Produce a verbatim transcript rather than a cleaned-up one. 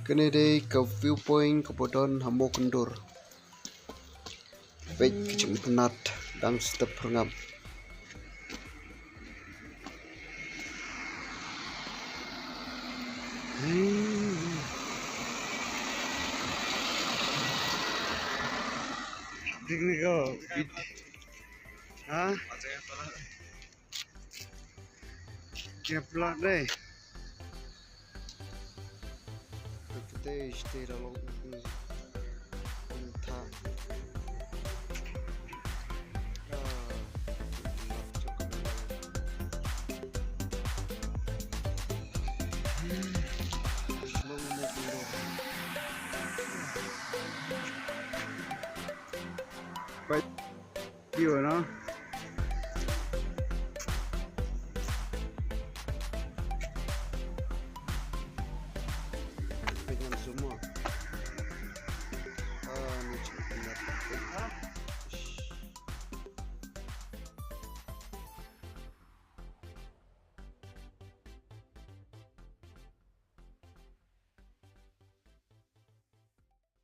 Kane dei ka viewpoint kaba don ha Mawkyndur. Peit ka jingpynat dang step pyrngap. Picnic ko. Ha? Kepla dei. Pete stay da long. Tha. Bye. View, no?